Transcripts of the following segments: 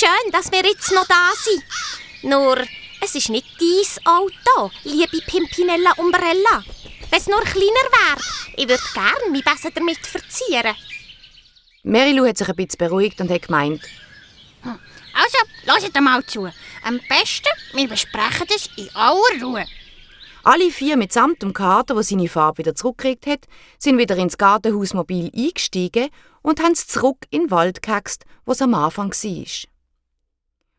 schön, dass wir jetzt noch da sind. Nur, es ist nicht dein Auto, liebe Pimpinella Umbrella. Wenn es nur kleiner wäre, ich würde gerne mein Besen damit verzieren. Mary-Lou hat sich ein bisschen beruhigt und hat gemeint: Also, hört mal zu. Am besten, wir besprechen das in aller Ruhe. Alle 4 mitsamt dem Kater, der seine Farbe wieder zurückgekriegt hat, sind wieder ins Gartenhausmobil eingestiegen und haben es zurück in den Wald gehext, wo es am Anfang war.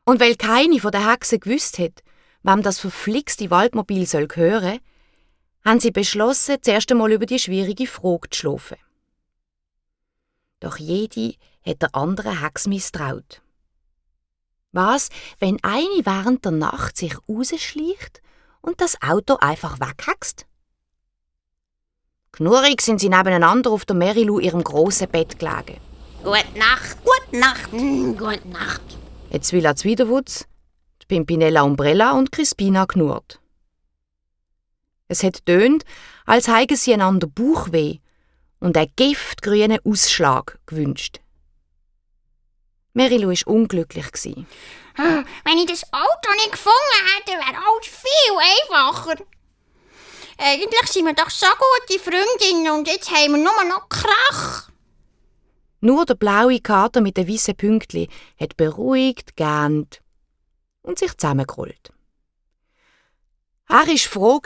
Und weil keine von den Hexen gewusst hat, wem das verflixte Waldmobil gehören soll, haben sie beschlossen, zuerst einmal über die schwierige Frage zu schlafen. Doch jede hat der anderen Hex misstraut. Was, wenn eine während der Nacht sich rausschleicht und das Auto einfach weghext? Knurrig sind sie nebeneinander auf der Mary-Lou ihrem grossen Bett gelegen. Gute Nacht. Gute Nacht. Gute Nacht. Jetzt Villa Zwiderwutz, die Pimpinella Umbrella und Crispina knurrt. Es hat tönt, als hätten sie einander Bauchweh und einen giftgrünen Ausschlag gewünscht. Mary-Lou war unglücklich. Wenn ich das Auto nicht gefunden hätte, wäre alles viel einfacher. Eigentlich sind wir doch so gute Freundinnen und jetzt haben wir nur noch Krach. Nur der blaue Kater mit den weißen Pünktchen hat beruhigt gegähnt und sich zusammengerollt. Er war froh,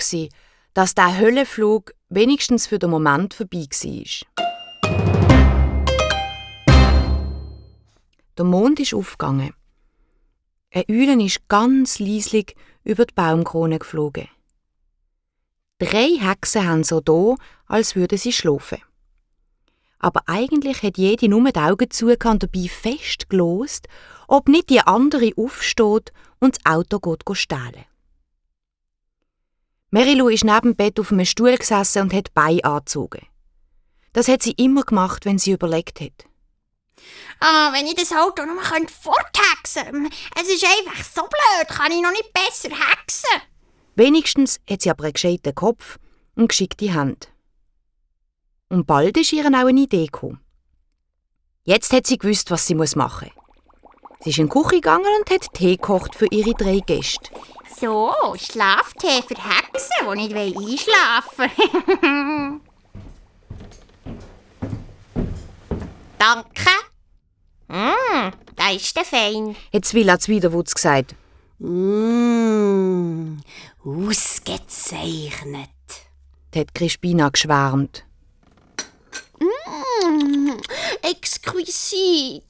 dass der Höllenflug wenigstens für den Moment vorbei war. Der Mond ist aufgegangen. Eine Eule ist ganz leislich über die Baumkrone geflogen. 3 Hexen haben so da, als würden sie schlafen. Aber eigentlich hat jede nur die Augen zugehört und dabei fest gelost, ob nicht die andere aufsteht und das Auto geht stehlen. Mary-Lou ist neben dem Bett auf einem Stuhl gesessen und hat die Beine angezogen. Das hat sie immer gemacht, wenn sie überlegt hat. Wenn ich das Auto noch mal forthexen könnte. Es ist einfach so blöd, kann ich noch nicht besser hexen. Wenigstens hat sie aber einen gescheiten Kopf und geschickte Hände. Und bald ist ihr auch eine Idee gekommen. Jetzt hat sie gewusst, was sie machen muss. Sie ist in die Küche gegangen und hat Tee gekocht für ihre 3 Gäste. So, Schlaftee für Hexen, die nicht einschlafen wollen. Danke. Da ist der fein. Hat Villa Zwiderwutz gesagt. Ausgezeichnet. Hat Crispina geschwärmt. Exquisit.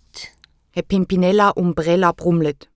Hat Pimpinella Umbrella brummelt.